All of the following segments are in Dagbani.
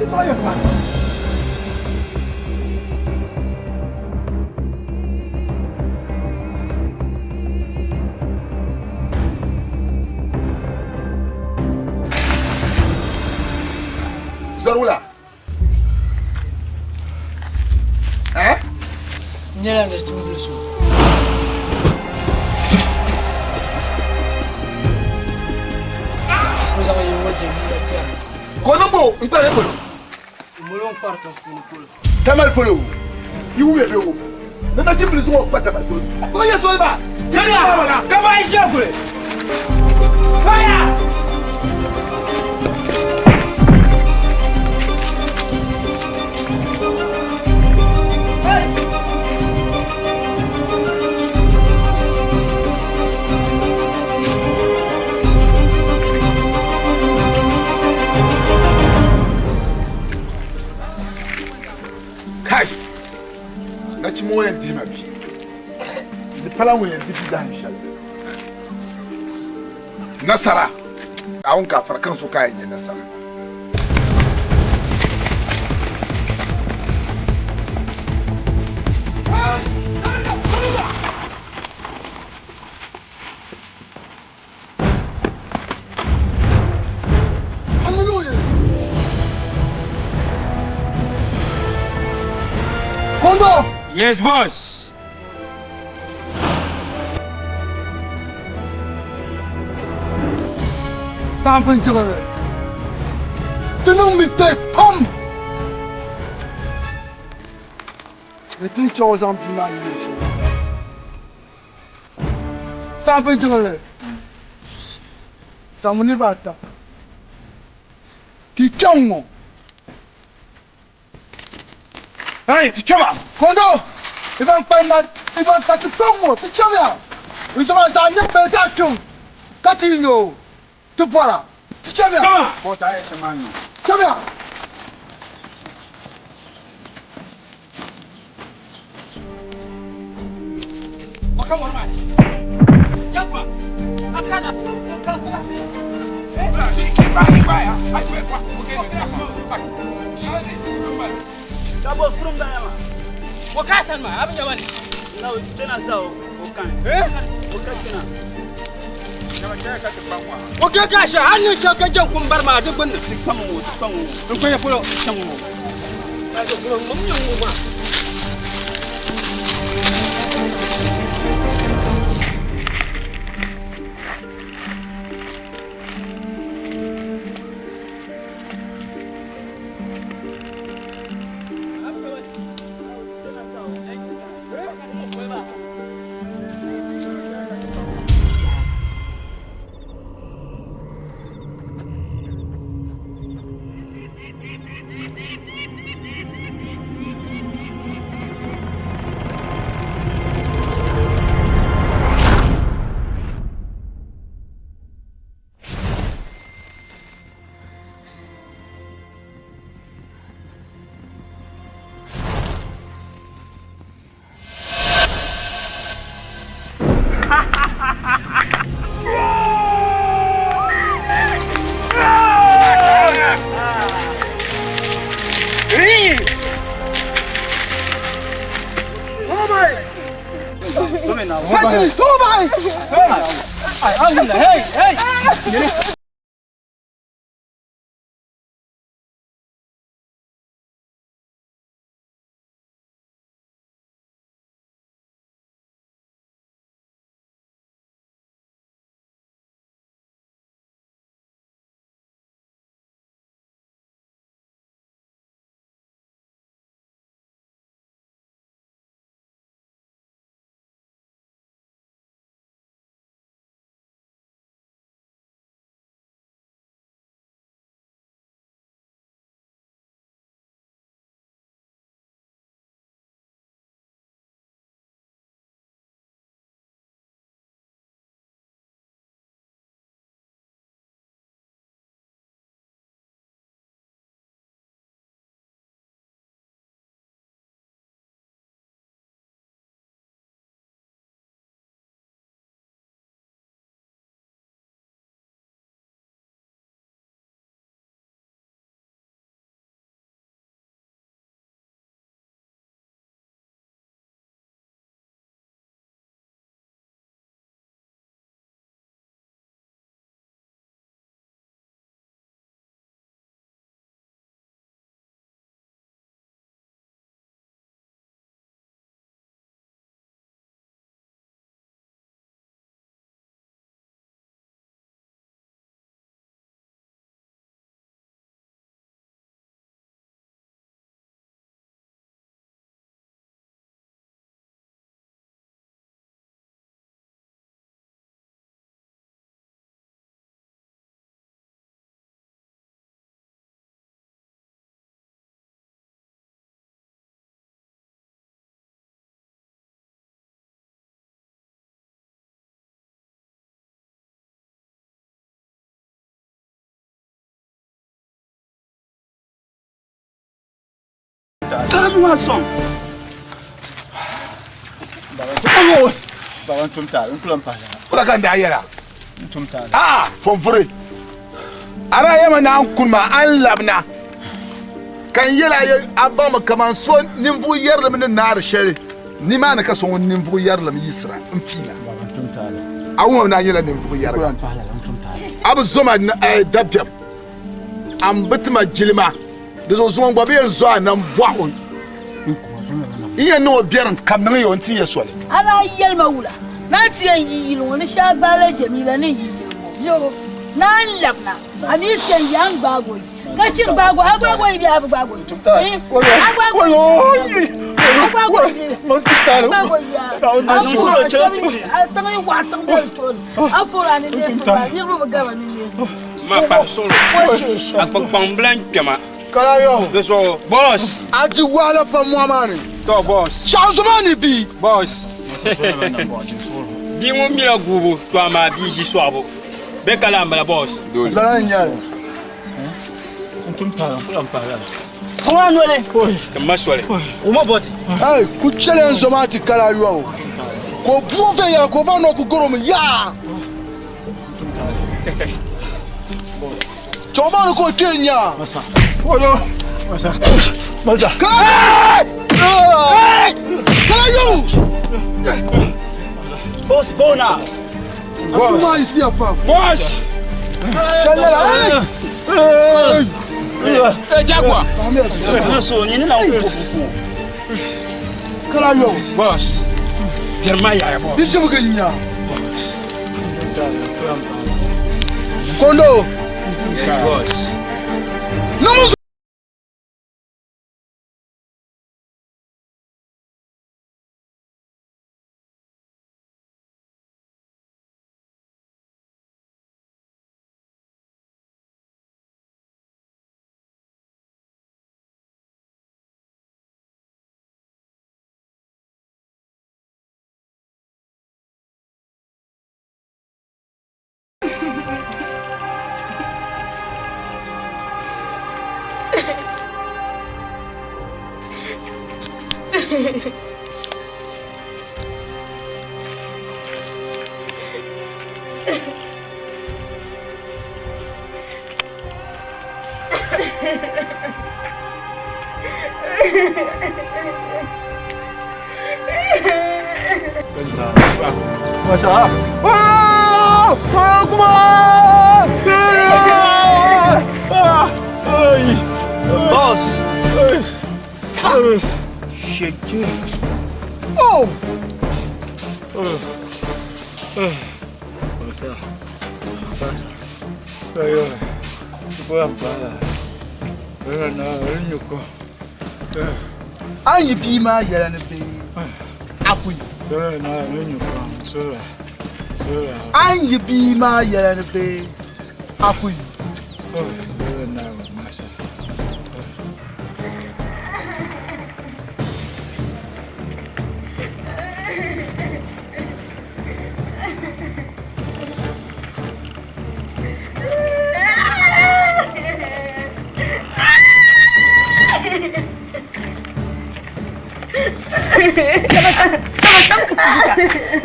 Yɛtɔɣa yɛn paai. Zɔri wula? Eh? Nyɛla nachimbili so. O zaŋ yi ŋɔ je nina tɛri. Ka o niŋ bo n-kpari polo? Molo n-kpari tiŋpuuni polo. Tamali polo yi wumiya bɛ o ni nachimbili zuŋɔ kpa tamali polo. O yɛ soli maa. Chɛliya ka bɔ a ʒiya kuli. Fire! Kai! Nachimba ŋɔ yɛn dihi ma vi. Di pala ŋun yɛn di vi dahin shɛli. Nasara! Naawuni ka a fara kaŋ so ka a yɛn nya nasara. Kondo! Yes, boss. Sampin jiŋli. Ti niŋ mistake pam. Ni ti chɛ o zaŋ bia maa yi shɛli. Sampin jiŋli. Zaŋmi niriba ata. Ti kpɛŋ ŋɔ. Hey, ti chɛma! Kondo! Ivan kpalim ma, Ivan ka ti kpɛŋ ŋɔ, ti chɛmya! N zoma zaɣ nyɛ bee zaɣ kpiŋ ka ti yi nya o, ti bɔra. Ti chɛmya! Boss, a yɛn chɛ maa nyo. Chɛmya! O ke ka shɛ a ni niŋ shɛli ka jɛn kum bari maa di gbunni. N kpɛnya polo chaŋ ŋɔ. Hey, hey! Zaŋ nuu maa sɔŋ. Baba n tum taali n kula n pahi lala. Wula ka n daa yɛla? N tum taali. Aa fɔnvuri a daa yɛma ni a ni kuni maa a ni labina ka n yɛl a a baŋmi kaman so ninvuɣ yɛrilim ni naari shɛli nimaani ka so ŋun ninvuɣ yɛrilim yiɣisira m piina. Baba n tum taali. A wummi ni a nyɛla ninvuɣ N kula yɛriga. n pahi lala n tum taali. A bi zo ma dabiɛm, a mi bi ti ma jilima. Di zuɣu zuŋɔ gba bɛ yɛn zo a nam bɔɣu. N kuma zo lala nam. N yɛn niŋ o biɛrim kam niŋ ya o n-ti ya soli. A daa yɛli ma wula? Ni a ti yɛn yi yili ŋɔ ni shee a gbaai la Jɛmila ni n yi yili ŋɔ yo ni a ni labina a mi ti yɛn yi a ni gbaag o yi ka shiri gbaag o a gbaag o yi bee a bi gbaag o yi a gbaag o yi a gbaag o yi bee a gbaag o yi a fɔra a tiŋ yi waɣa tiŋ bɛ tooni a fɔra a ni neesim maa niriba bi gaba ni neesim Ma pahi suɣulo. o shee shɛm. A kpunkpaŋ bi lan kpɛma. Kala yo. Di zuɣu boss. A di wahala pam mɔɣu maa ni. Tɔ boss. Shɛɣu zo maa ni bia. Boss. Bia ŋun mila guubu to amaa bia ʒi sɔɣibu bɛ ka lahi m-bala boss. Lala n-nyɛ li. N tum taali n ku lan pahi lala. Fɔŋ a noli. Ti ma soli. Wuma bɔti. Hey, ku chɛliya n zo maa ti kala yo. Ka o buo viɛnyɛla ka o baŋ ni o ku garo mi yaa. Chɛ o baŋ ni ka o kpee n-nya. Masa. Oyo. Masa. Masa. Kala! Kala yo! Boss bona. Boss. Kuma isi ya pam. Boss. Chɛliya la. Hey! Hey, Jaguar. So nyini na ku ku. Kala yo. Boss. Biɛri maa yaɣiya boss. Di shibigi n-nya. Kondo. Yes boss. Niŋ Masa. Boss. Shege. Oh! Masa. Masa. Ayo. Ku lan pahi lala. Na n nyuko. A yi bia maa yɛla ni bee a ku yi. Na n nyuko. Sora. Sora. A yi bia maa yɛla ni bee a ku yi. Na masa.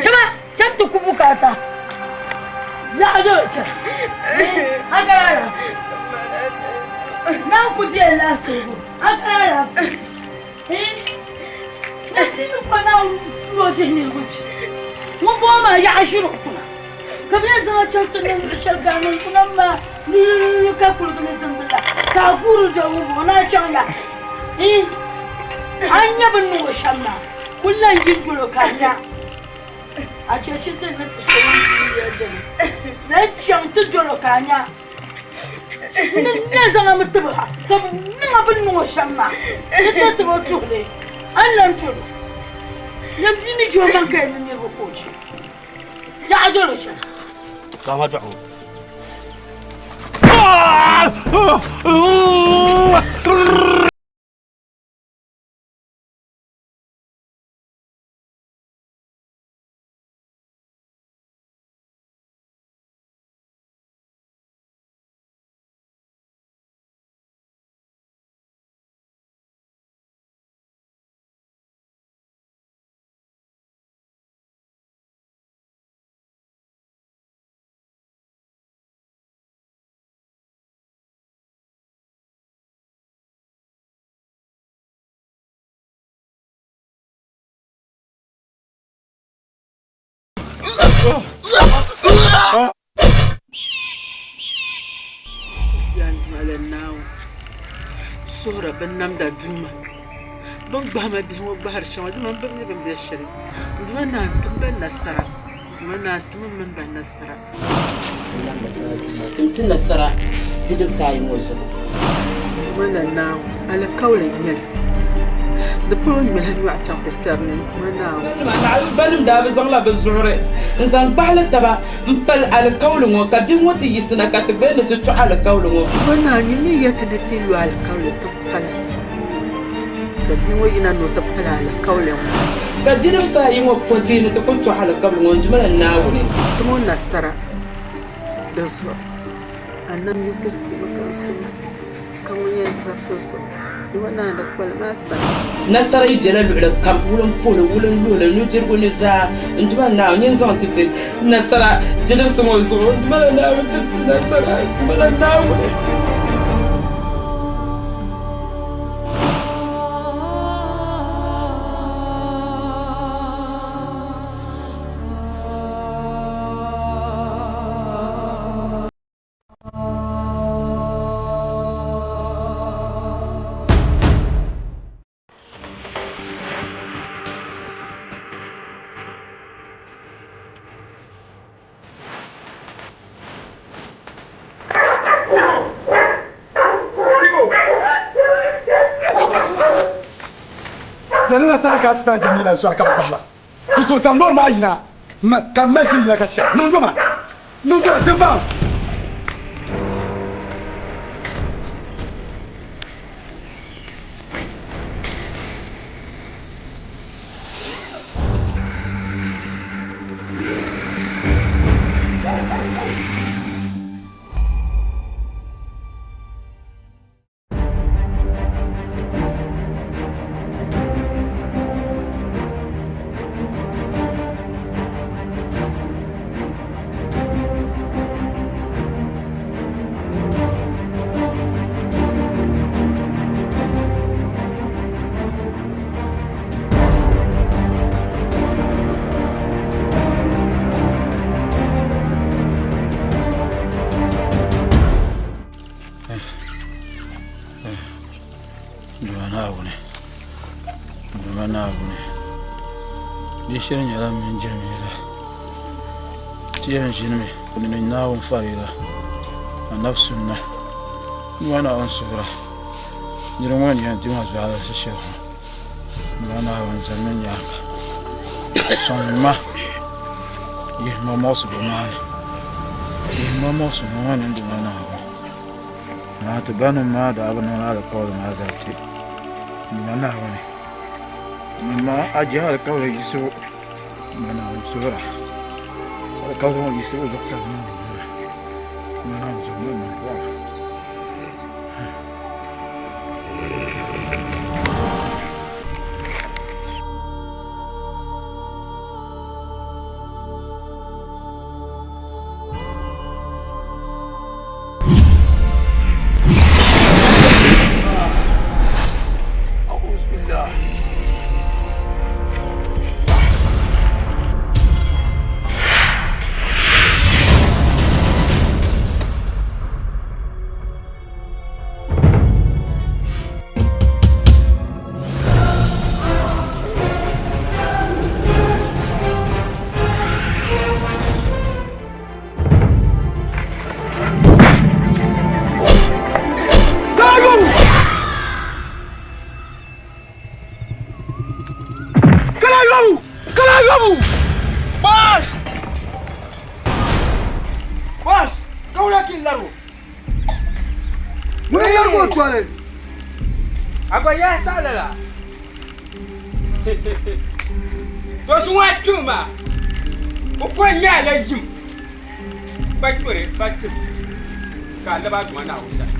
Chama, chama tu kubukata. Ya do cha. Agara. Na ku die la so. Agara. Eh? Na ti ko na lo je ni ku. Mo bo ma ya shiru kuna. Ka bɛ zaŋ chaŋ ti niŋ luɣushɛli ka niŋ kuna ma lululu ka kuligi ni zimbila ka a guuri do ŋun bɔŋɔ na chaŋ ya. Eh? An nya bɛ niŋ o shɛm maa kuli lan yi dolo ka a nya. A cheche din ni ti so ŋun dunia dini. Na chaŋ ti dolo ka a nya. Ni ne zaŋa mi tibi ha ka bi niŋa bi niŋ o shɛm maa. Ti ti tibi o tuhili. An lan tolo. Nyam bia mi je o maŋ ka yɛn ni niriba ka o che. Yaɣa dolo chana. Kama dɔɣi o. Yaa n Duuma lan Naawuni, suhira binnamda Duuma, bɛ ni gbahi ma bihi ŋɔ gbahiri shɛŋa di mini bɛ ni nyɛ bɛ ni be shɛli. N Duuma Naa, tim ba nasara. N Duuma Naa, tim m mini ba nasara. Tim ti nasara bidibisi ayi ŋɔ zuɣu. N Duuma lan Naawuni, alikauli n-nyɛ li. Di polo ŋmɛla nyɔɣu chaŋ ti kpɛri ni n Duuma Naawuni. Naɣibi banim daa bi zaŋla bɛ zuɣuri n-zaŋ gbahili taba m-pali alikauli ŋɔ, ka bihi ŋɔ ti yiɣisina ka ti gba ni ti tɔɣi alikauli ŋɔ. N Duuma Naa, nyini ni yɛli ti ni ti lo alikauli ti pala, ka bia ŋɔ yina ni o ti pali alikauli ŋɔ. Ka bidibisi ayi ŋɔ po ti ni ti ku tɔɣi alikauli ŋɔ n Duuma la Naawuni. Ti ŋɔ nasara di zuɣu, a nam yiko puuni ka n su ma, ka ŋun yɛn zab ti zuɣu, Duuma Naa di kpalim a sani. Nasara yi bela luɣili kam, wulimpuhili, wulinluhili, nudirigu ni zaa, n Duuma Naawuni, nyin zaŋ ti ti nasara bidibisi ŋɔ zuɣu, n Duuma la Naawuni, ti ti nasara, n Duuma la Naawuni. Zalila sani ka a ti zaŋ Jamila zuɣu ka bɛ gbubi la. Di so zaŋ loori maa yina ka m mali shili yina ka shɛli niŋ yoma niŋ yoma ti baŋ. Duuma Naawuni, Duuma Naawuni, di shiri nyɛla m mini Jamiila ti yɛn ʒinimi ni Naawuni farila Anabi sunna Duuma Naawuni suhura niriba ŋɔ ni yɛn di ma zualinsi shɛli ŋɔ Duuma Naawuni zanimi nyaaŋa sɔŋmi ma yihi ma muɣisigu maa ni yihi ma muɣisigu ŋɔ ni Duuma Naawuni. Amaa ti banim maa daa bi niŋ alikauli maa zaa ti Duuma Naawuni. Amaa a je alikauli yiɣisibu Duuma Naawuni suhira. Alikauli ŋɔ yiɣisibu zuɣu ka n niŋdi ŋɔ maa. Duuma Naawuni suhuri ni niŋ pɔhim. Pa kpiri pa tim ka a lab a Duuma Naawuni sani.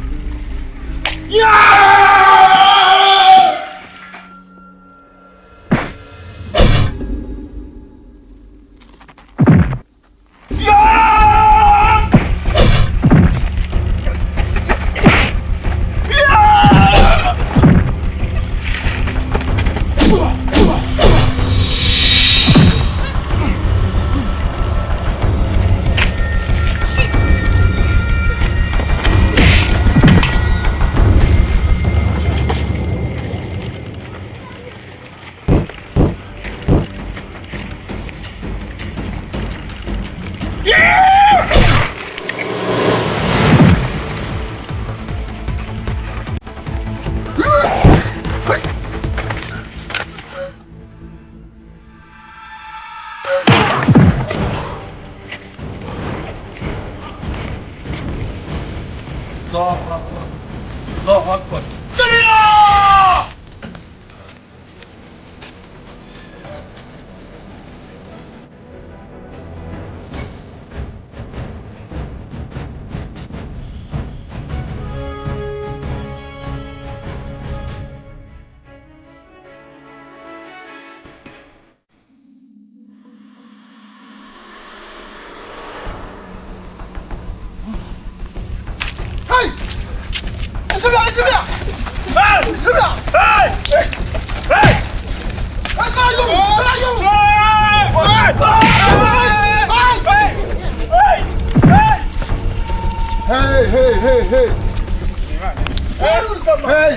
Hey!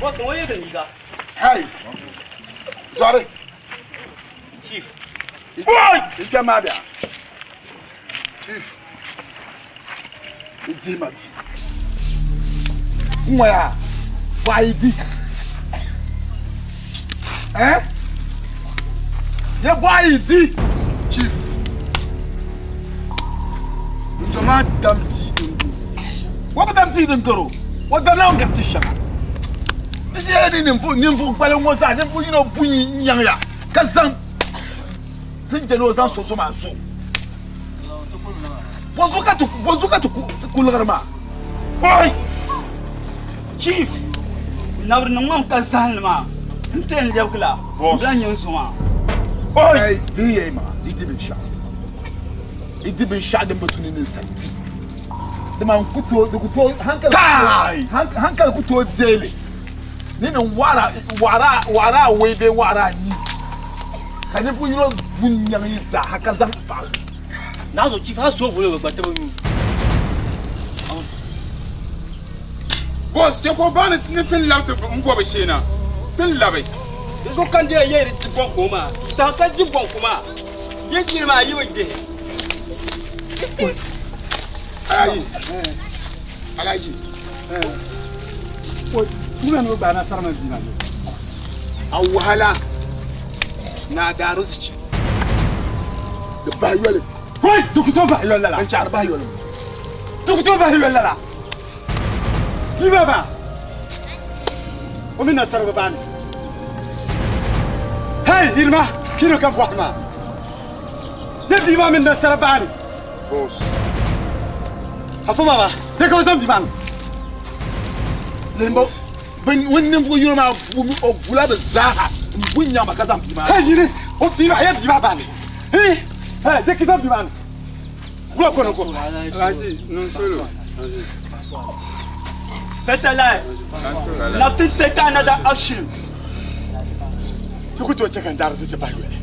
Boss, ŋɔ ye liiga. Hey! Zɔri. Chief. Boy! I kpɛm maa bia. Chief. I dihi ma bi. N ŋɔ yaa, bɔɣa yi di. Eh? Ye bɔɣa yi di. Chief. N zo maa dam tii din garo. O bi dam tii din garo. O damla o ni gari ti shɛŋa. Di shee yɛla ni ninvuɣ gbaliŋ ŋɔ zaa ninvuɣ yino bu nyaŋ ya ka zaŋ ti ni je ni o zaŋ so zo maa zo. Bɔzuɣu ka ti ku liɣiri maa? Oi! Chief, nabiri niŋ ma ka zahim li maa n-ti yɛn lɛbigi la, m bi lahi nya n zo maa. Oi! Hey, vihi ya yi maŋa, yi di binshɛɣu. Yi di binshɛɣu din bi tu ni ninsal di. Dama n ku tooi, di ku tooi, hankali Kai! hankali ku tooi deei li ni niŋ wɔɣira, wɔɣira, wɔɣira awɔi bee wɔɣira anii ka ninvuɣ yino bu n-nyaŋ yi zaa ka zaŋ paɣa zuɣu. Nazo chief a so bolo gba tibi nyu. Boss, chɛ ka o baŋ ni ti ni labi ti n bɔbu shee na. Ti ni labi. Di zuɣu ka n deei yɛli di bɔnku maa. Saha ka di bɔnku maa. Yi jili maa yi bi gbihi. Alhaji, Alhaji. Ŋuna ni o gbaai nasara maa bia maa zuɣu. A wahala ni a daarisichi di bahi yoli. Hoi! Di ku tooi bahi yoli lala. N chaɣiri bahi yoli. Di ku tooi bahi yoli lala. Bia maa baa, o mini nasara bi baani. Hei! Yilima, kino kam bɔhiri maa. Nyɛ bia maa mini nasara baani. Boss. Afa baba, chɛ ka bɛ zaŋ bia maa niŋ. Lihimba, bɛ ŋun ninvuɣ yino maa o gula bɛ zaaha m-bu nyaŋ ba ka zaŋ bia maa. Hei nyini, o bia maa, ya bia maa baani. Hei, hei, chɛ ka zaŋ bia maa niŋ. Gula ko ni ko. Alhaji, niŋ solo. Better life. Nothing take another action. Ti ku tooi chɛ ka n daa arzichi bahi yoli.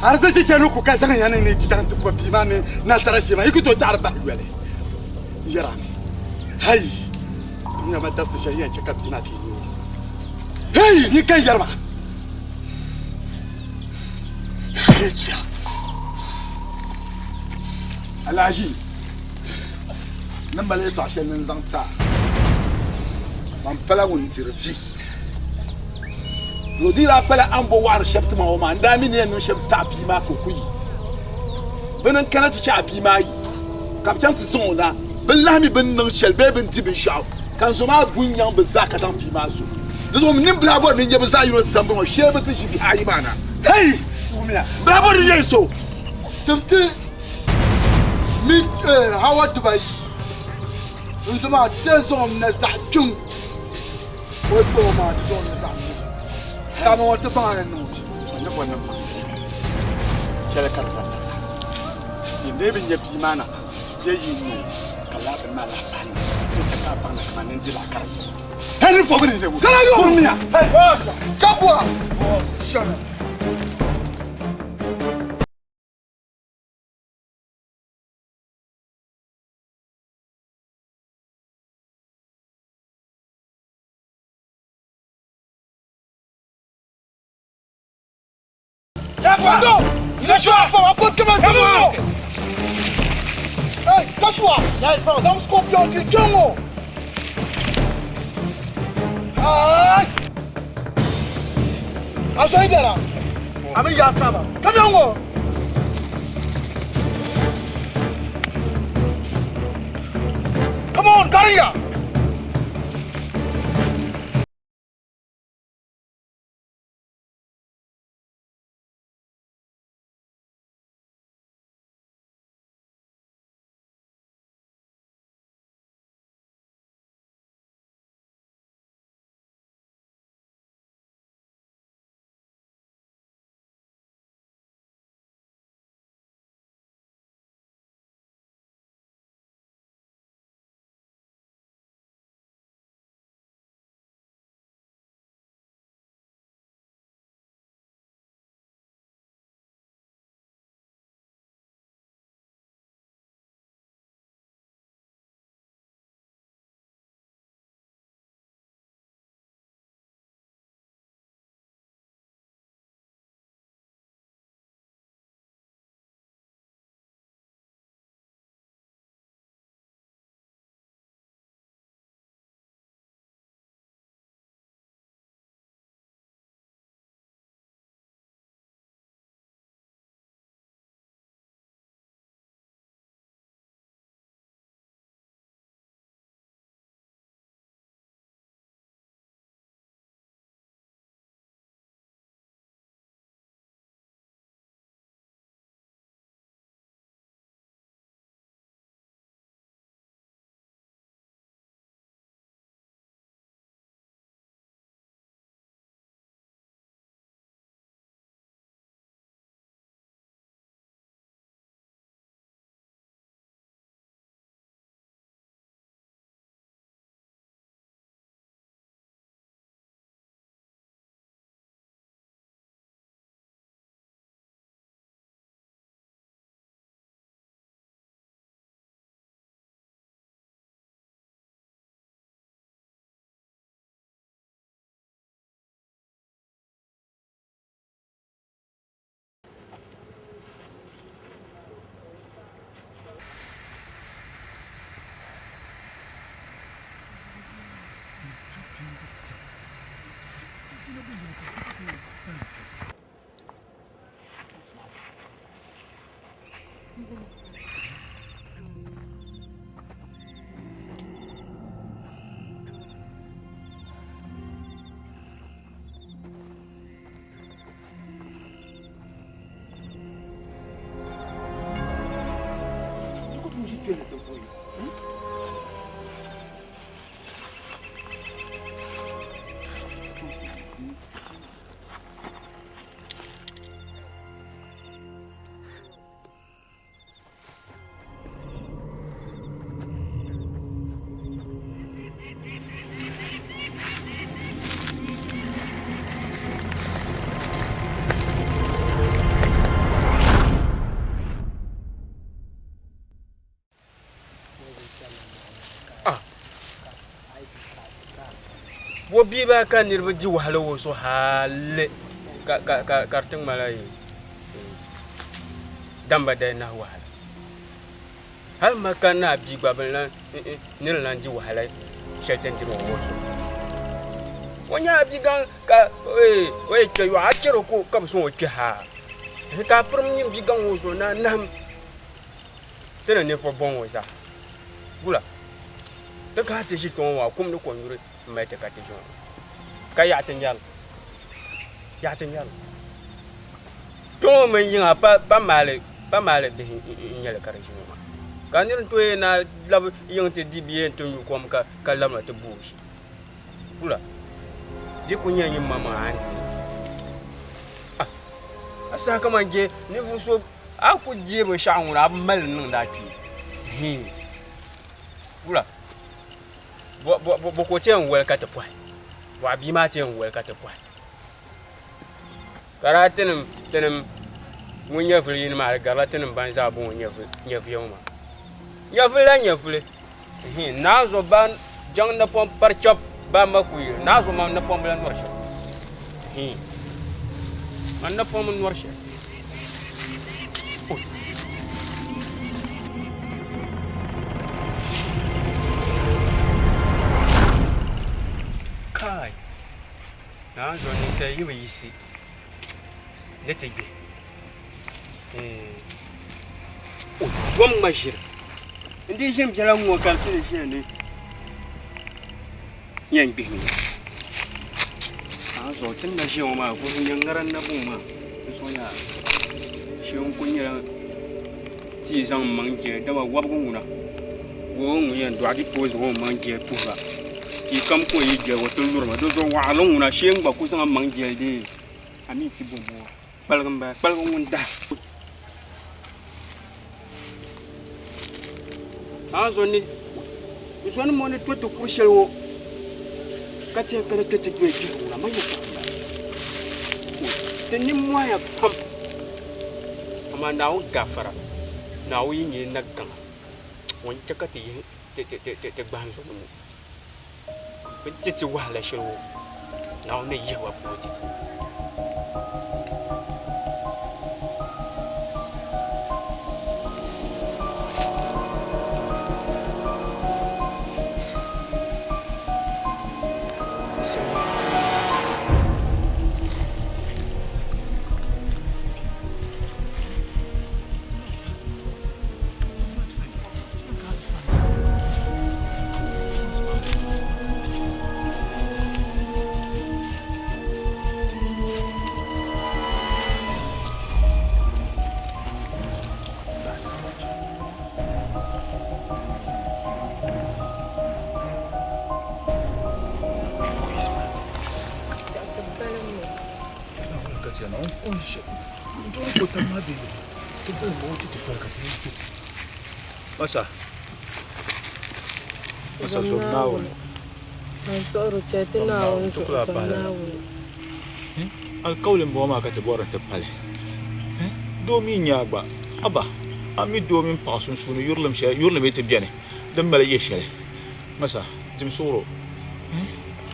Arzichi shɛli ni ku ka zaŋ ya ni ni ti chaŋ ti bo bia maa mini nasara shee maa, yi ku tooi chaɣiri bahi yoli. N yɛr a mi, hai, dunia maa dabisi shɛli yɛn chɛ ka bia maa ti yi o. Hei, nyin ka n yɛri maa. Hei, chia. Alhaji, ni mali yɛtɔɣ shɛli ni n zaŋ ti a, man pala ŋun diri vi. Di o dii daa pala a ni bo wɔɣiri shɛb ti ma ŋɔ maa, n daa mi ni yɛn niŋ shɛm taɣi bia maa ka o ku yi. Bɛ ni n-kana ti chɛ a bia maa yi, ka bɛ chaŋ ti zaŋ o na, bɛ ni lahi mi bɛ ni niŋ shɛli bee bɛ ni di binshɛɣu, ka n zo maa bu n-nyaŋ bɛ zaa ka zaŋ bia maa zo. Di zuɣu m nini bi lahi bɔri ni n nya bɛ zaɣ yino sambu ŋɔ shee bɛ ti ʒi bihi ayi maa na. Hei! M bi lahi bɔri ni n nya yi so. Tim ti mi hawa dibayi n zo maa ti zaŋ na zaɣ kpiŋ o kpɛ o maa ti zaŋ na zaɣ kpiŋ ka ma ŋɔ ti baŋ a ni niŋ o shɛm. Ni bɔ niŋ ma chɛli ka di zaŋ taba yi lee bi nya bia maa na bee yi nya o ka lala bini maa lahi pahi na ni chɛ ka a baŋ ni kaman nini dila a kara yi Hei ni bɔbu ni lebu kurimiya. Jagua! Shut up. Hey, Joshua! Zaŋ scorpion ti kpɛŋ ŋɔ! Ay! A zoyi bɛla? A mi yaa saba. Kami ŋɔ! Come on, Gariya! kpɛhi ti puuni. Wo bia maa ka niriba di wahala o zuɣu hali ka di ti ŋmanila damba dali nahi wahala hali ma ka naa bia gba bi lan ni di lan di wahala shɛli ti ni diri o ŋɔ zuɣu o nyɛla bia gaŋ ka o yi kpe yɔɣu a chɛri o ka bi sɔŋ o kpe ha ka a pirim nyin bia gaŋ ŋɔ zuɣu ni a nahim ti ni ninvuɣ bɔŋ ŋɔ zaa wula ti kana ti ʒi kpe ŋɔ maa kum ni kɔnyuri m-mali ti ka ti ʒi ŋɔ ka yaɣi ti nyari li yaɣi ti nyari li kpe ŋɔ mini yiŋa pa maali pa maali bihi n-nyɛ li ka di ʒi ŋɔ maa ka nir ni tooi na labi yiŋ ti di bee nti nyu kom ka labina ti booi ʒi wula di ku nyɛ nyin maŋmaŋa a ni di a saha kaman je ninvuɣ so a ku deei binshɛɣu ŋuna a bi mali li niŋdi a kpee hii wula bɔ ka o ti yɛn wali ka ti pɔhi bɔ a bia maa ti yɛn wali ka ti pɔhi ka daa tinim tinim ŋun nyɛvuli yini maa di garila tinim ban zaa bɔŋɔ nyɛvuya ŋɔ maa nyɛvuli la nyɛvuli hii naanzuo ba jaŋ napɔŋ pari chɛbu ba ma ku yili naanzuo ma napɔŋ bi lahi nɔri shɛli hii man napɔŋ bi nɔri shɛli kai naanzuo ninsal yi bi yiɣisi ni ti gbi o bom ŋma ʒiri n di ʒini biɛla ŋɔ ka ti ni ʒiya ni yɛn gbihimi naanzuo ti ni na ʒiya ŋɔ maa guhi nyɛ ŋara n na bɔŋɔ maa n soya shee n ku nyɛla tia zaŋ n maŋ jɛli dama wɔbigu ŋuna o ŋun yɛn dɔɣi di tooi zaŋ o maŋ jɛli puhiba tia kam ka o yi jɛli o ti lurimi di zuɣu waɣanli ŋuna shee n gba ku zaŋ n maŋ jɛli dee a mi ti bɔŋɔ maa kpaligi n bala kpaligi ŋun dahi zɔni ŋɔ ni to ti kuri shɛli ŋɔ ka chɛ ka di to ti doli kpɛhi ŋuna man yɛ ti nimmɔhiya pam amaa Naawuni gaafara Naawuni yi nyɛ na gaŋa ŋun chɛ ka ti yihi ti gbahi zuɣu ni bɛ ni ti ti wahala shɛli ŋɔ Naawuni ni yihi ba puuni ti ti. Masa. Masa zom Naawuni. An suhiri chɛ ti Naawuni zuɣu zom Naawuni. Alikauli m-bɔŋɔ maa ka ti bɔri ni ti pali. Doo mi n-nyɛ a gba. Aba, a mi doo mini paɣa sunsuuni yurilim shɛli, yurilim yi ti beni, di ni mali yɛ shɛli. Masa, dim suɣiro.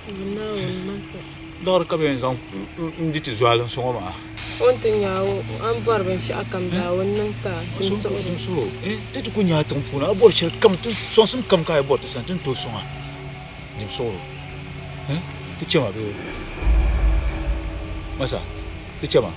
Zom Naawuni, Masa. Liɣiri ka bɛ yɛn zaŋ n-di ti zualinsi ŋɔ maa. O ni ti nya a a ni bɔri binshɛɣu kam zaa, o ni niŋ ti a, ti ni suhir o. Suhir o. Ti ti ku nya a tiŋ puuni, a bɔri shɛli kam, ti sɔŋsim kam ka a yi bɔri ti sani, ti ni tooi sɔŋ a. Dim suhir o. Ti chɛ ma bee? Masa, ti chɛ ma.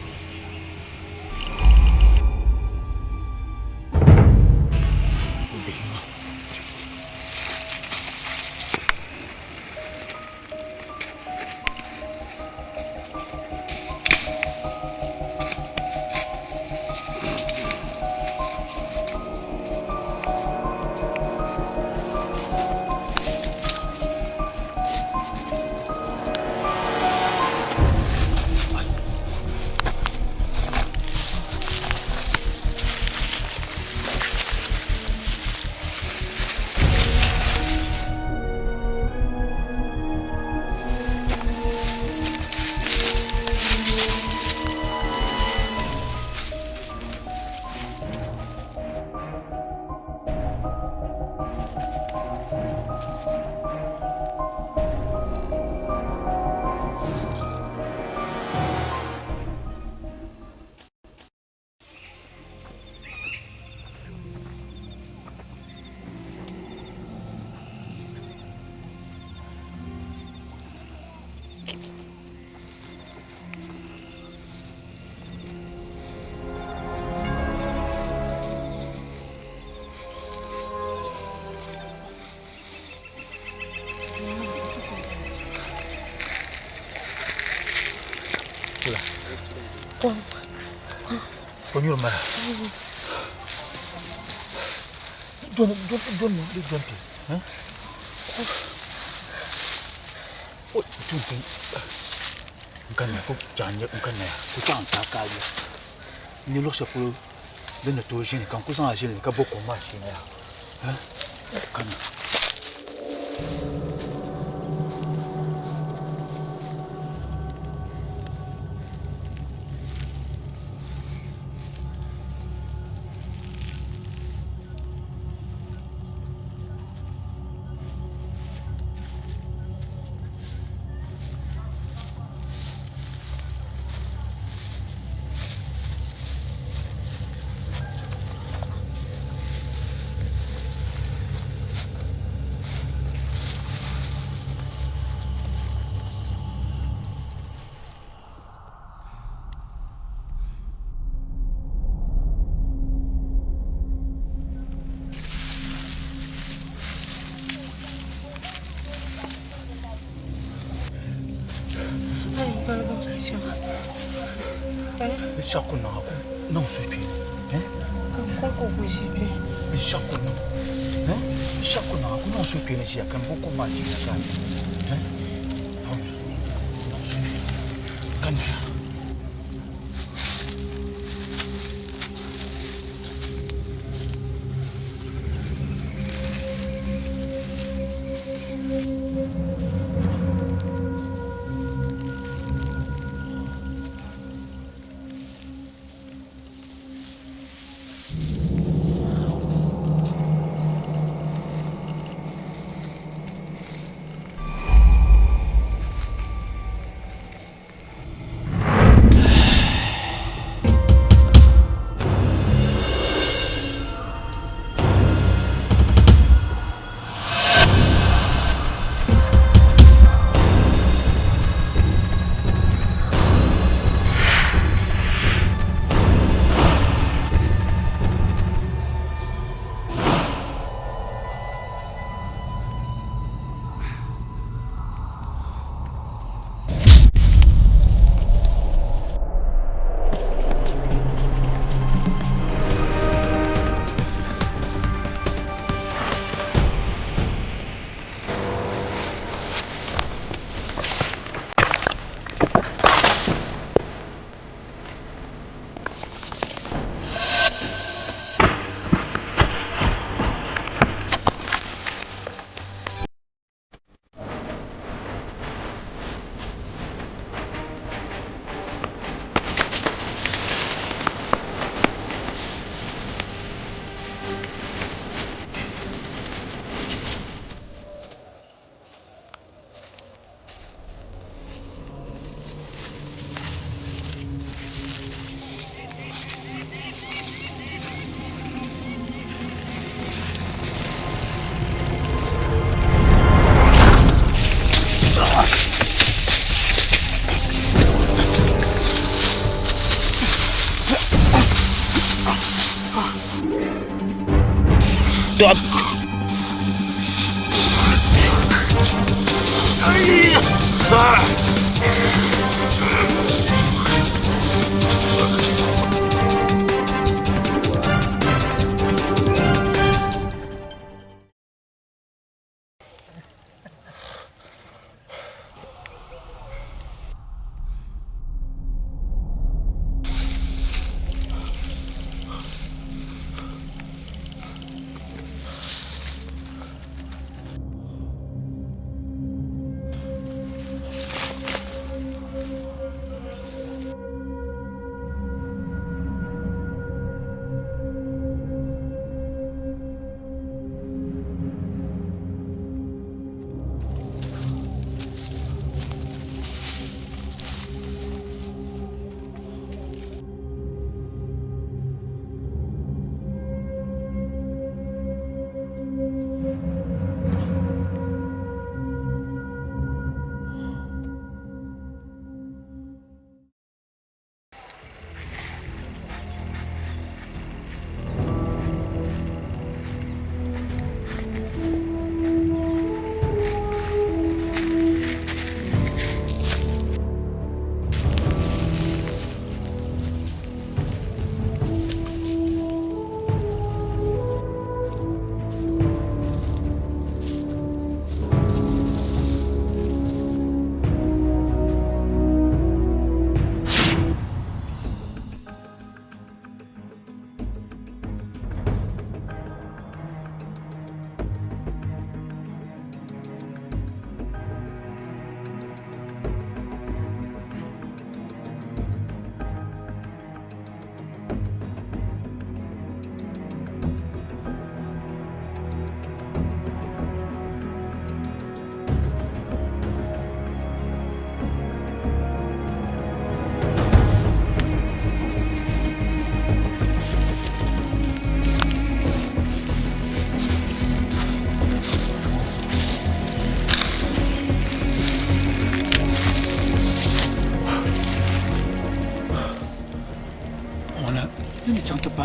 Kom. Ko nyuri mara. Don don don di don ti. Ha? O tun tun. N kanna ko chaŋ nyɛ n kanna ya. Ko chaŋ ta ka ya. Ni luɣu shɛli polo din ni tooi ʒini ka n ku zaŋ a ʒili ka bo kom maa sheena ya. Ha? Kanna. Binshɛɣu ku niŋ a ku niŋ suhupiɛlli. Ka n kɔŋko ku ʒi kpe. Binshɛɣu ku niŋ binshɛɣu ku niŋ a ku niŋ suhupiɛlli ʒiya ka n bo kom maa ʒiya ka a nya. Niŋ suhupiɛlli ka naya.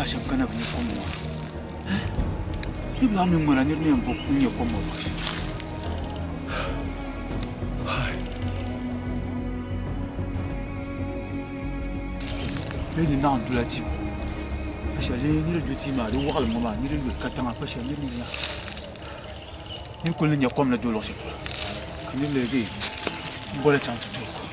paai shɛm ka na bi nya kom ŋɔ maa? Yi bi lahi mi ŋmana nir ni yɛn bo n-nya kom ŋɔ luɣ shɛli. Bee ni naɣ n-dula tia ŋɔ pa shɛli dee nir du tia maa di wɔɣilim ŋɔ maa nir yuli katiŋa pa shɛli nir ni nya nir kul ni nya kom ni do luɣ shɛli polo ka nir lee dee m-boli chaŋ ti tooi kom.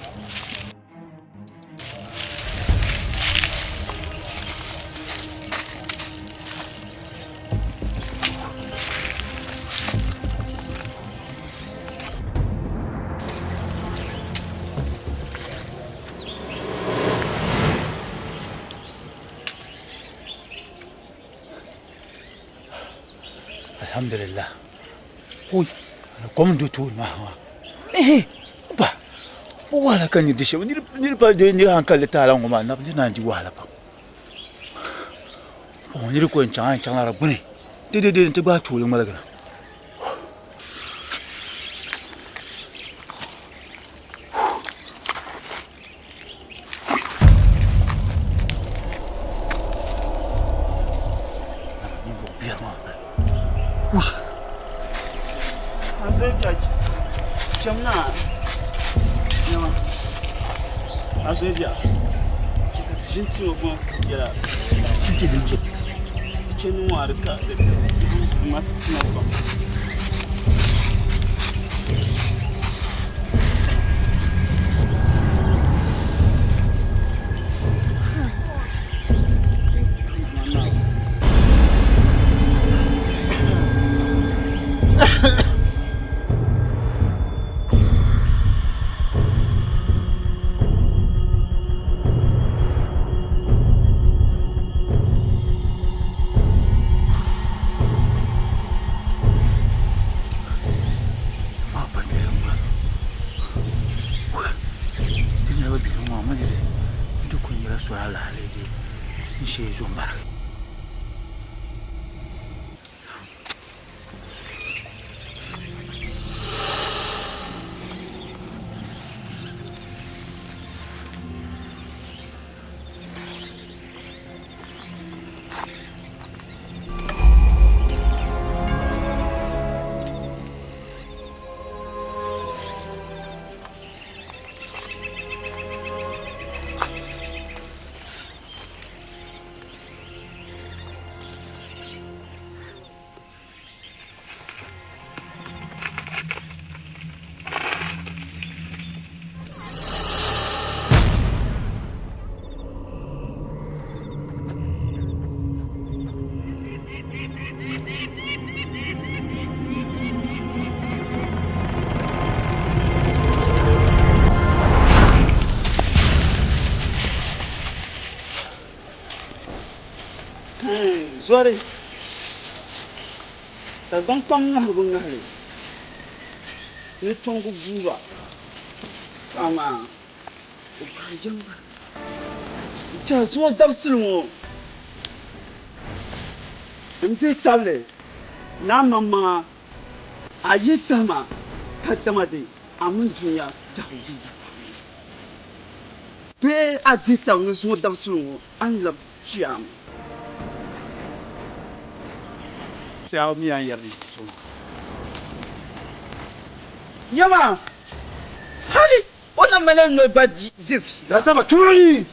Alhamdulillah. Ui, kom n do tooni maa maa. Ehe, ba, bo wahala ka nir di shɛm. Nir pa dee nir hankali taala ŋɔ maa, nir naan di wahala pam. Bɔŋɔ nir ko n-chaŋ a yɛn chaŋla di gbuni dee nti gbaai tooli ŋmaligi na. Zɔri Dagbaŋ kpaŋ ŋahibu bi ŋahili ni tɔŋgu guuba amaa o gbaai jɛŋba n-tɛhi zuɣu dabisili ŋɔ n-dihi tabili ni a maŋmaŋa a yi tahi ma ka dama di a mini dunia biɛhigu guubu bee a dihi tabili ni zuɣu dabisili ŋɔ a ni labi chiyaama. Tiɛha mi a ni yɛri ni so maa. Nyama, hali o na mali noli gba di vi. Nasaba tuuli!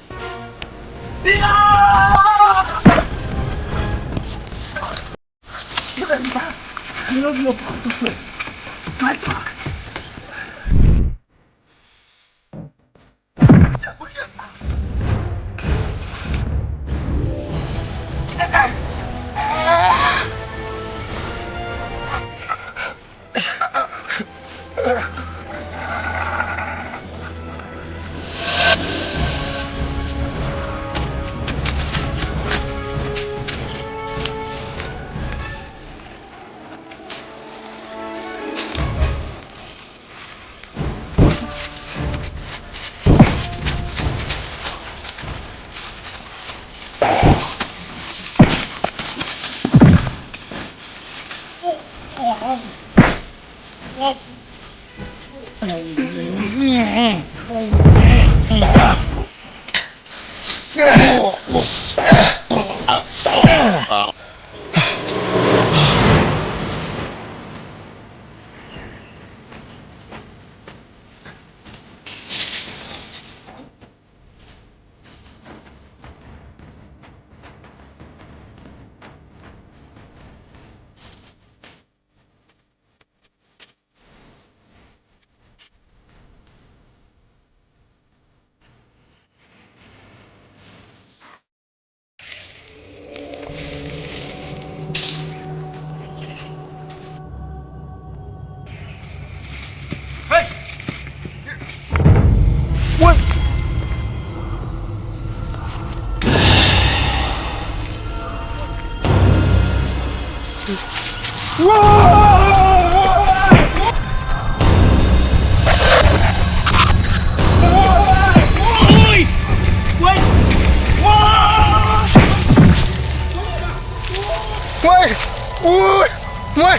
Wai! Wai!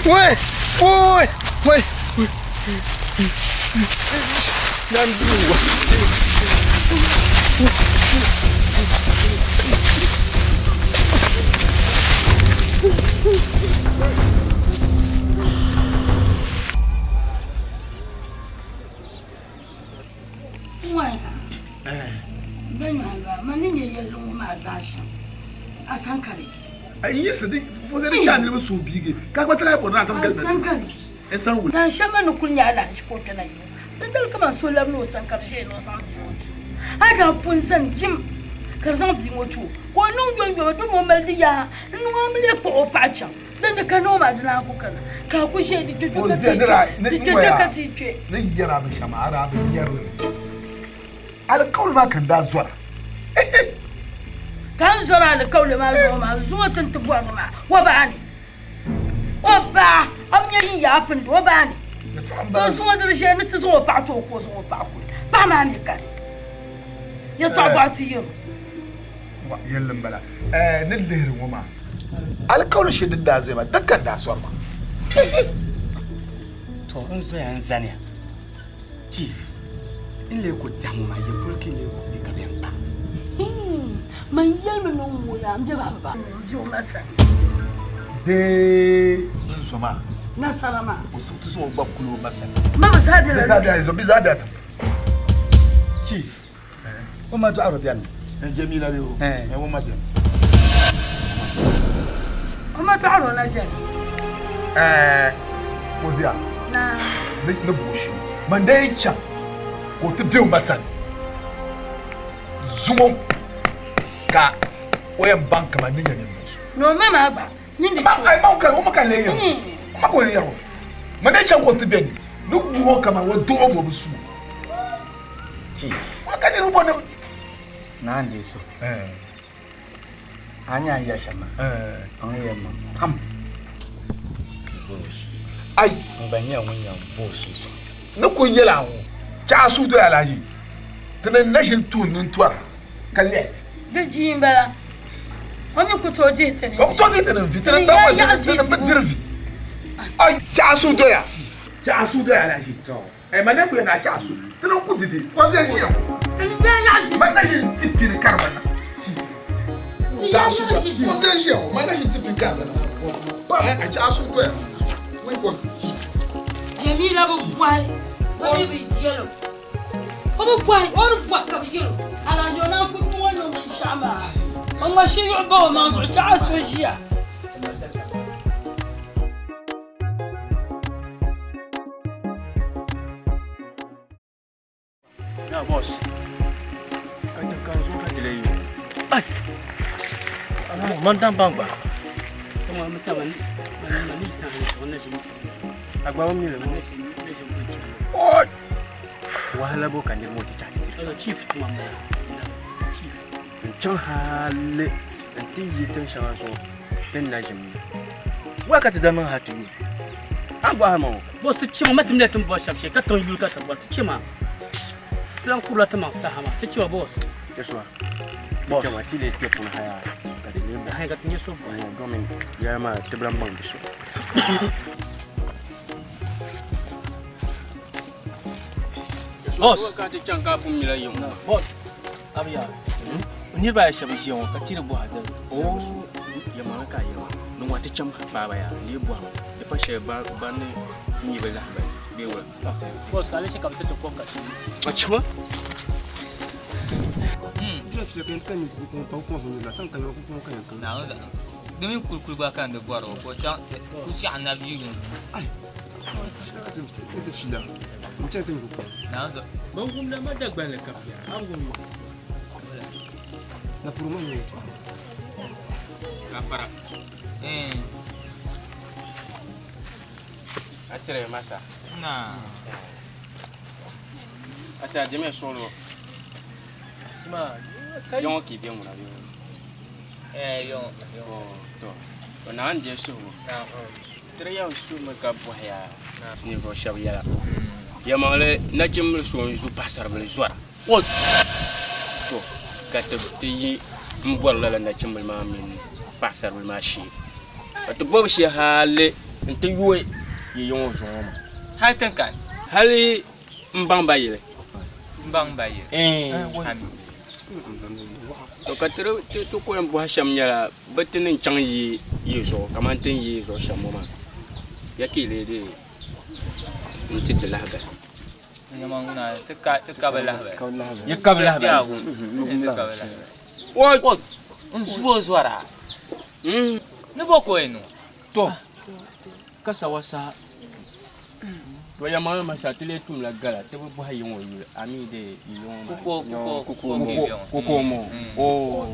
Wai! Wai! Wai! Wai! Nan biyu. Dan shɛŋa ni kuli nyɛ alahichi ka o kpɛna yi o dindali kaman so labina o sani ka di ʒiɛya ni o zaŋ bia ŋɔ ti o a daa pun zani jim ka di zaŋ bia ŋɔ ti o ka o niŋ yomyoma domi o mali di yaa n niŋ a mi lee kpuɣi o paɣa chaŋ dindi ka noo maa di naan ku kana ka a ku ʒiɛya di kpɛ ka ti kpɛ. Ni yɛri a binshɛɣu maa a daa bi yɛri li mi. Alikauli maa ka n daa zɔra. Ka n zɔri alikauli maa zuɣu maa zuŋɔ ti ni ti bɔrigi maa o baa ni. O baa, a bi nya yin yaa pindi o baa ni. O zuŋɔ di di ʒiɛya ni ti zaŋ o paɣa ti o ka o zaŋ o paɣa kuli. Paɣa maa mi kani. Yɛtɔɣa bɔɣu ti yɛl o. Yɛlli m-bala. Ɛɛ, ni lihiri ŋɔ maa. Alikauli shɛli din daa zoya maa, din ka n daa zɔri maa. To n zoya n zaniya. Chief, n lee ku tɛhi ŋɔ maa, ya polo ka yi lee ku be ka bɛn kpa? Man yɛlimi ni n ŋuya m be ba ba bɛ o ma sani. Bee n zo maa. Nasara maa. O ti zaŋ o gba kuli o ma sani. Ma bi zaa bela luɣili. Bɛ zaa be a tiŋ. Chief, o ma dɔɣiro beni mi? Jamila bee o? Ɛɛ o ma beni. O ma dɔɣiro na beni. Ɛɛ Fozia. Naa. Ni buɣi man dee chaŋ ka o ti be o ma sani zuŋɔ ka o yɛn baŋ kaman ni nyɛ ninvuɣ so. Ni o ma maa gba nyin di chɛ o. Ai ma o ka o ma ka lee yɛr o. O ma ka o lee yɛr o. Man dee chaŋ ka o ti be ni ni wuhi o kaman o doo o bi su o. Chief. Wula ka niriba bɔri ni. Naa n-deei so. A ni nya a ni yɛli shɛm maa, a ni yɛli ma pam ka yi bɔri o shee. Ai! N gba nyɛla ŋun yɛn bo o shee sɔŋ. Ni kul yɛl a ŋɔ, chɛ a suhudoya alahichi, ti ni na ʒini tuhi nintɔra ka lɛhi li. Di jia m-bala, o mi ku tooi dihi ti ni O ku tooi dihi ti ni vi, ti ni daŋ ti ni bi diri vi. Ai! Chɛ a suhudoya, chɛ a suhudoya alahichi. Ai ma ne ku yɛn a chɛ a su, ti ni ku di vi, o zani ʒiya ŋɔ. Ma na ʒini ti pini karima na. Chɛ a suhudoya, o zani ʒiya ŋɔ, ma na ʒini ti pini karima na. Ai a chɛ a suhudoya, wai ko. Jamila bi bɔhi, o mi bi yɛl o. O bi bɔhi, o di bɔhi ka bi yɛl o. Alhaji o naan ku niŋ o ni niŋ binshɛɣu maa. O ŋma shiyuɣu ba o maŋ zuɣu chɛ a so ʒiya. Ya boss. Ka ti ka zo ka tile yi. Ai. Man dan bang ba. Kama ma ta man man man ni sna ni so na jimi. Agba mi le mo. Na jimi na jimi ko ci. Oi. Wahala bo ka ndir mo ti ta. Ala chief tuma mo. Chief. N chaŋ hali n ti yi tiŋ shɛŋa zuɣu din na ʒim ni. Waya ka ti daa niŋ hali ti yu? A ni bɔhi ma ŋɔ. Boss ti chima ma ti mila ti ni bɔri shɛm shee ka tiŋ yuli ka ti bɔri ti chima. Ti lan kurila ti maŋ saha maa ti chima boss. Yɛsua, ti chama ti lee kpe puuni haya ka ti lee bɔhi. Haya ka ti nya so bɔhi. Domin yɛla maa ti bi lan baŋ di so. Boss. Ka ti chaŋ ka a pun mila yiŋ. Boss. Abiya, niriba ayi shɛba ʒiya ŋɔ ka tiri bɔha dali. Oo, yɛlimaŋli ka a yɛli maa. Ni ŋɔ ti chaŋ baaba yaa, n lee bɔhimi di pa shɛli ba ni n yi bi lahibali bee wula. Boss, ka a lee chɛ ka bɛ ti ti kom ka ti nyu. A chima? Di mini kulikuli gba ka n di bɔri o ka o chaŋ ku chaɣ nabi yi yum. Ban wumda ma Dagbanli ka bia, a bi wum Gafara. A tiri masa. Na. Asa jeme solo. Sima. Yɔŋɔ ki bɛ ŋuna bɛ. Eh yɔŋɔ. Oh to. O naan deei suhigu. Ti di yɛn suhimi ka bɔhi ya ninvuɣ shɛb yɛla. Yɛlimaŋli, nachimbil so n-zu paɣisaribila zɔra. To, ka ti ti yi m-bɔri lala nachimbila maa mini paɣisaribila maa shee. Ka ti bɔbu shee hali nti yooi yi yiŋ o zuɣu ŋɔ maa. Hali ti ni kani. Hali m-baŋ ba yili. M-baŋ ba yili. Ami. To ka ti ti ku yɛn bɔhi shɛm nyɛla bɛ ti ni chaŋ yi yi zuɣu kamani ti ni yi yi zuɣu shɛm ŋɔ maa, ya ka yi lee dii n-ti ti lahibali? Ti ka bi lahibali. Yi ka bi lahibali? N zu o zɔra ni bɔ ka o yɛn niŋ? To ka sawa saha. To yɛlimaŋli masa ti lee tumla gala ti bi bɔhi yiŋ o yuli a mi dee yi yiŋ o maa kuko mo oo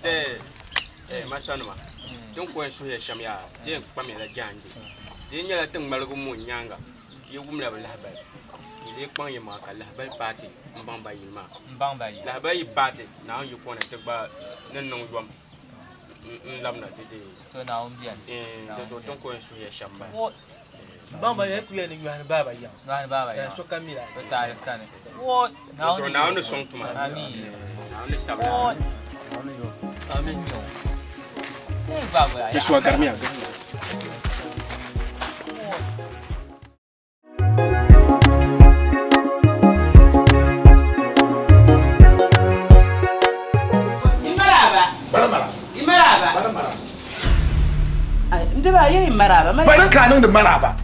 Eh masanima din ko yɛn suhiya shɛm yaa ti yɛn kpamila jaande di nyɛla ti ŋmaligi mo nyaaŋa yi wumla bi lahibali yi lee kpaŋ yi maŋa ka lahibali paati m-baŋ ba yili maa lahibali yi paati Naawuni yi kɔna ti gba ni niŋ yom n-labina ti deei. To Naawuni beni. Di zuɣu ti ni ko yɛn suhiya shɛm m-bala. M-baŋ ba yɛn kuya ni nyɔhini baaba yiŋ. Nyɔhini baaba yiŋ. Sokam mi la. To taali kani. Di zuɣu Naawuni ni sɔŋ tuma. Amiin. Naawuni ni sabila. Amiin. Ti suwa garimiya, garimiya. Bari ka a niŋdi maraaba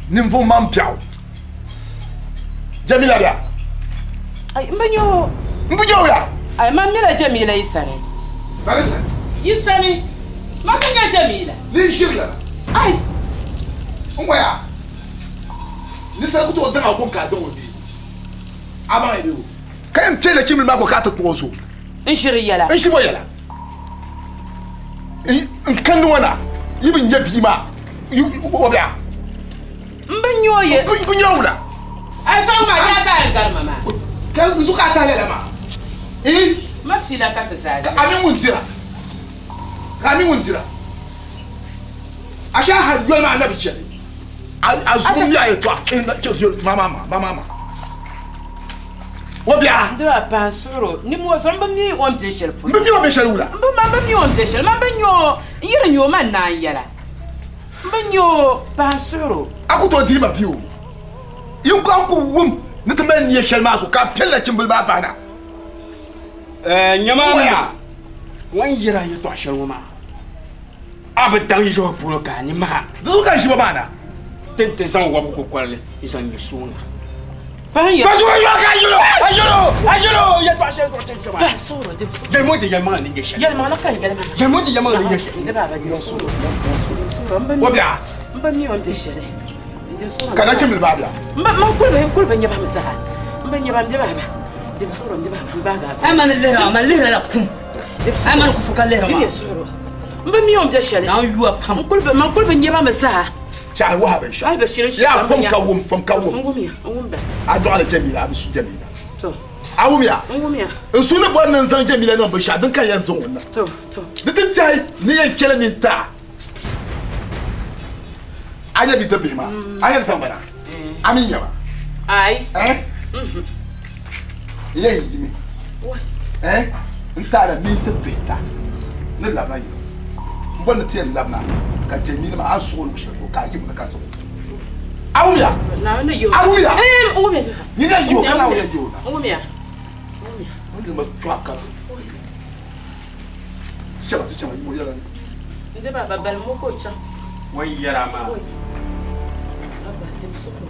ninvuɣ maŋ biɛɣu Jamila bia. Ai, n bi nya o. N bi nya o ya. Ai, man mila Jamila yi sani. Bari sani. Yi sani. Man ka nya Jamila. Ni n ʒiri lala. Ai. N waya. Ni sani ku tooi daŋ a kom ka a daŋ o bee? A baŋ ya bee o? Ka yɛn kpe nachimbili maa ko ka a ti kpuɣi o zuɣu. N ʒiri yɛla. N ʒi bɔ yɛla. N kandi ŋɔ na, yi bi nya bia maa, o bia. M bi nya o ye. M bi nya o wula. Ai tɔŋ maa, yaa daa n gari ma maa. Ka n zuɣu ka a tahi lala maa? Ii. Ma fiila ka ti zaa dira. Ka a mi ŋun dira. Ka a mi ŋun dira. A shee a hali yoli maa na bi chɛli. A zuɣu mi a yɛltɔɣa ma ma ma ma ma. O bia. N dira pahi n suhir o nimmoo zuɣu m bi mi o ni be shɛli polo. M bi mi o ni be shɛli wula? M bi man bi mi o ni be shɛli. Man bi nya o, n yi di nya o man naan yɛla. M bi nya o, pahi n suhir o. A ku tooi dihi ma bia o. Yin ku a ku wum ni ti mali nia shɛli maa zuɣu ka a piɛli nachimbili maa bahina. Nyama a ma ŋun yɛr a yɛtɔɣ shɛli ŋɔ maa, a bi daŋ ʒi o polo ka a ni maha. Di zuɣu ka n ʒi ba maa na. Ti ni ti zaŋ wɔbigu kukɔrili n-zaŋ ŋme sooŋa. Pahi Ka zuɣu yɔri ka yɛl o, a yɛl o, a yɛl o yɛtɔɣ shɛli zuɣu ti ni kpe maa. Pahi suhir o, di suhir o. Yɛlim o ti yɛlimaŋli ni nyɛ shɛli. Yɛlimaŋli ka n yɛli maa. Yɛlim o ti yɛlimaŋli ni nyɛ shɛli. Di baaba di suhir o, di suhir o. M bi O bia. M bi mi o ni di shɛli. N di suhir o. Ka nachimbili maa bia. M bi, man kuli bi, n kuli bi nya ba mi zaa. M bi nya ba, m di baaba. Di suhir o, m di baaba, m baagi a. A mani lihiri a, man lihiri la kum. A mani kufu ka lihiri Di maa. mi suhir o. M bi mi o ni be shɛli. Naawuni yuwa pam. N kuli bi, man kuli bi nya ba mi zaa. Chɛ a waha binshɛɣu. Hali bi shiri shiri Yaa ka m bi fom nya. ka wum, fom ka wum. N wumya, n wum ba. A dɔɣila Jamila, a bi su Jamila. To. A wumya? N wumya. N su ni bɔri ni n zaŋ Jamila niŋ binshɛɣu din ka yɛn zaŋ o niŋ. To, to. Di ti tɛhi ni yɛn kpɛla nini ti a. A nya bidibbihi maa, a yɛn zaŋ ba na? A mi nya ba? Aai. Eh? N yɛn yimi. Eh? N taala minti pihita ni labina yino. M bɔri ni ti yɛn labina ka Jamila maa a suɣi o luɣ shɛli polo ka a yihim ni ka zaŋ o. A wumya? A wumya? Nyini a yihi o ka Naawuni yɛn yihi o na. N wumya. O ni ma chɔɣu ka ti chɛma ti chɛma yimo yɛla. N di ba ba bali mo ka o chaŋ. O ni yɛra maa. Abba dim suhuri.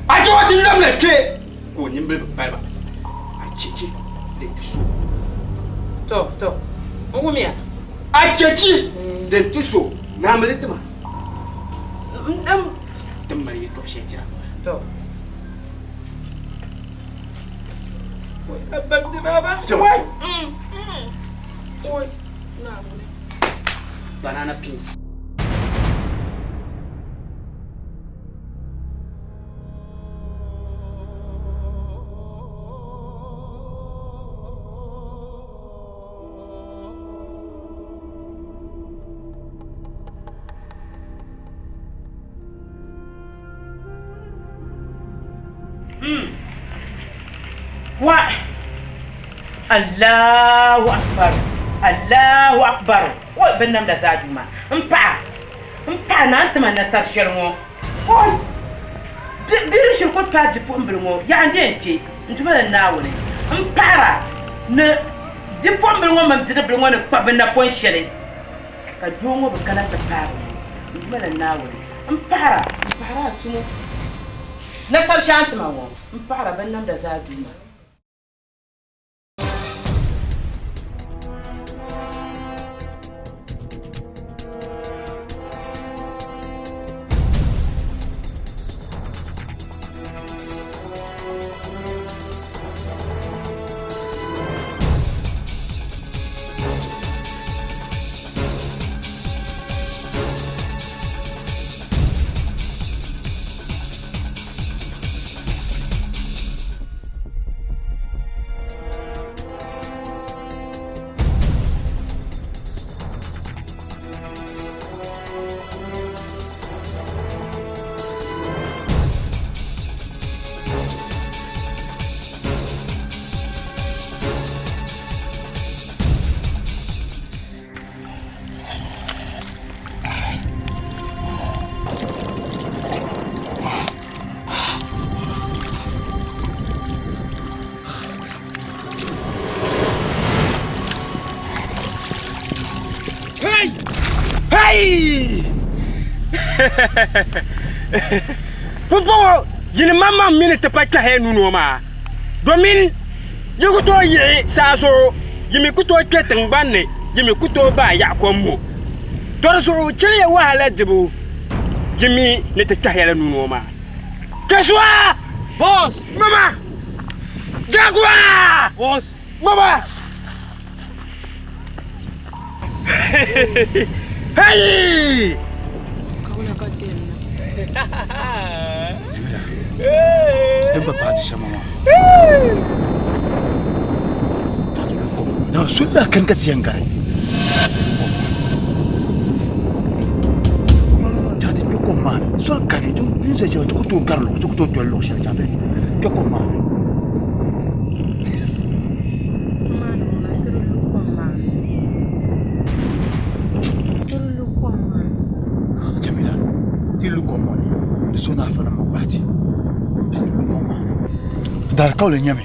A chɛ o ti labina kpe ka o nimbili bi pali ba. A chechi din ti so. To to n wumya. A chechi din ti so naamili tima. Ti mali yɛtɔɣ shɛli tira. To. Abba m di baba. Wai. Oi. Naawuni. Banana peels. Wa Allahu akbar Allahu akbar o binnamda zaa Duuma m paɣa m paɣa naa n-ti ma nasara shɛli ŋɔ o bɛ di shiri ku paai bipuɣimbila ŋɔ yaha n-di yɛn kpe n Duuma ni Naawuni m paɣira ni bipuɣimbila ŋɔ mini bidibila ŋɔ ni kpa bɛ napɔn shɛli ka doo ŋɔ bi kana ti paai ba ŋɔ n Duuma ni Naawuni m paɣira m paɣira a tumo nasara shɛli a ni ti ma ŋɔ m paɣira binnamda zaa Duuma. Hey! Hey! Pumpɔŋɔ yini maŋmaŋ mi ni ti pa kpɛhi ya nuu ni maa, domin yi ku tooi yiɣi saa zuɣu, yi mi ku tooi kpe tiŋgbani ni, yi mi ku tooi baai yaɣi kom ŋɔ. Tɔ di zuɣu chɛliya wahala dibu, yi mi ni ti kpɛhi ya la nuu ni maa. Joshua! Boss! Mama! Jaguar! Boss! Mama! Hey! Kawula ka ti yɛn niŋ. Din bi paai ti shɛm maa. Na so daa kani ka ti yɛn gari. Chaŋ ti kpe kom maa ni. Soli kani din ʒe shɛli ti ku tooi gari ti ku tooi doli luɣ shɛli chaŋ ti kpe kom maa ni. Jamila, ti lu kom ŋɔ ni di so ni afa nim bi gbaai ti. Ti lu kom maa ni. Daalikauli nyɛmi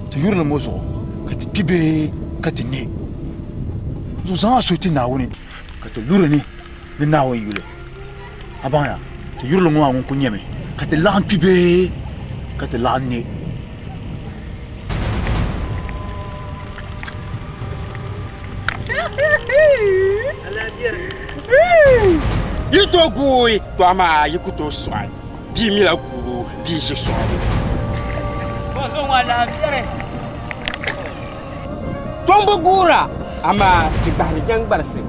ti yurili ŋɔ zuɣu ka ti kpi bee ka ti ne. Zuɣu zaŋ a suhu ti Naawuni ka ti luri ni ni Naawuni yuli. A baŋya, ti yurili ŋɔ maa ŋun kuli nyɛmi ka ti laɣim kpi bee ka ti laɣim ne. Yi tooi guui, to amaa yi ku tooi sɔɣi. Bia mila guubu, bia ʒi sɔɣibu. Tom bi guura, amaa di gbahiri jɛŋgbarisi.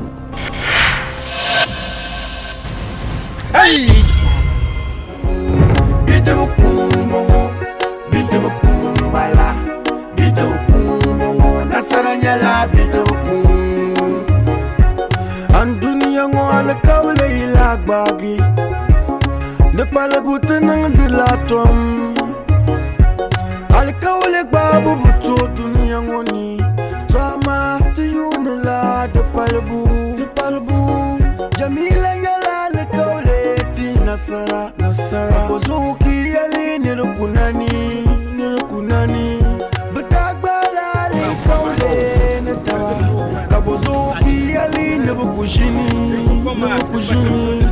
Bidib kuŋ m-bɔŋɔ, bidib kuŋ m-bala, bidib kuŋ m-bɔŋɔ, nasara nyɛla bidib kuŋ. Andunia ŋɔ alikauli yi lahi gbaagi, di palibu ti niŋdila tom. Alikauli gbaabu bi tooi dunia ŋɔ ni, to amaa ti yuunila di palibu. Di palibu. Jamila nyɛla alikauli ti nasara. Nasara. Ka zuɣu ki yɛli ni di ku nani, ni di ku nani. Bɛ daa gbaala alikauli ni taba. Ka bɔ zuɣu ki yɛli ni bɛ ku ʒini, ni bɛ ku ʒini.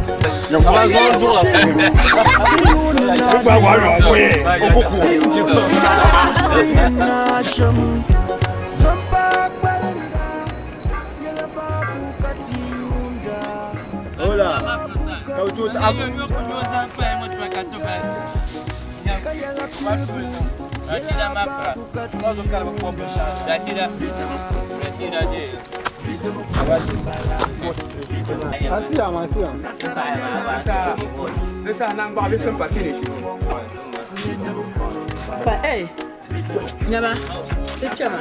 Pa ei, nyama, ti chama.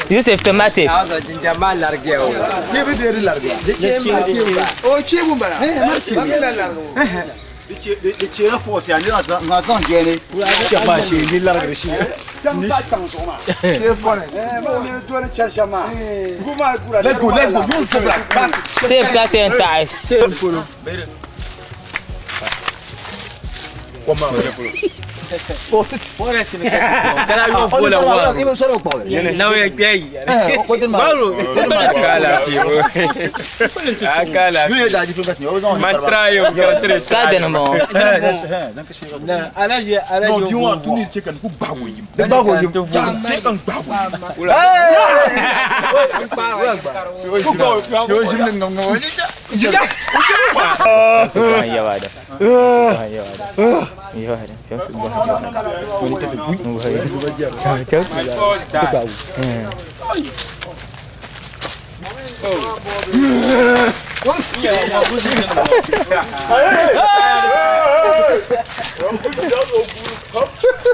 Yusuf tomate. Let's go, let's go. Use zebra. Save that and tie.